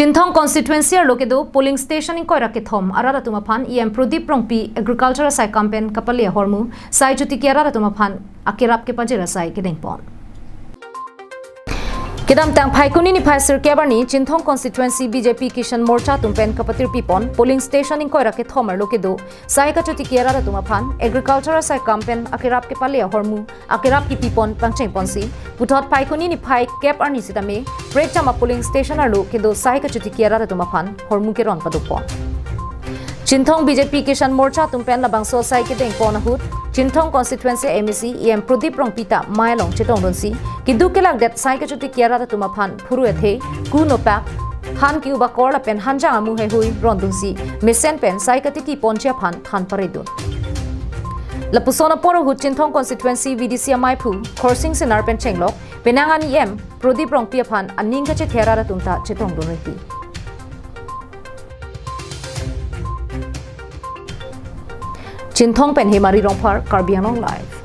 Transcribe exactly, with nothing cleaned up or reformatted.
Chinthong constituency arlo kedo polling station ingkoi ra kethom arat atum aphan E M Prodip Rongpi agriculture asaikam pen kapale ahormu sai chotiki arat atum aphan akerap kepajir asai kedengpon. Kedamtang Phaikuni niphai sirkep arni Chinthong constituency B J P Kisan Morcha atum pen kapatirpipon polling station ingkoi ra kethom arlo kedo sai kachotiki arat atum aphan agriculture asaikam pen akerap kepale ahormu akerap kepipon pangchengponsi puthot Phaikuni niphai kep arni sitame prekjam a polling station arlo kedo sai kachotiki arat atum aphan hormu keron padopon. Chinthong B J P Kisan Morcha atum pen labangso sai kedengpon ahut Chinthong constituency M A C E M Prodip Rongpi ta mai along chetongdunsi keduk kelakdet sai kachotiki arat atum aphan phuru ethe, ku nopak, han ke-u bakor lapen hanjang amu heihui rondunsi mesen pen sai katikipon chi aphan than paredun. Lapuson apor ahut Chinthong constituency V D C amaiphu Khorsing Senar pen chenglok penang an E M Prodip Rongpi aphan aning kachethe arat atum ta chetongdun reti. Chinthong pen Hemari Rongphar, Karbi Anglong Live.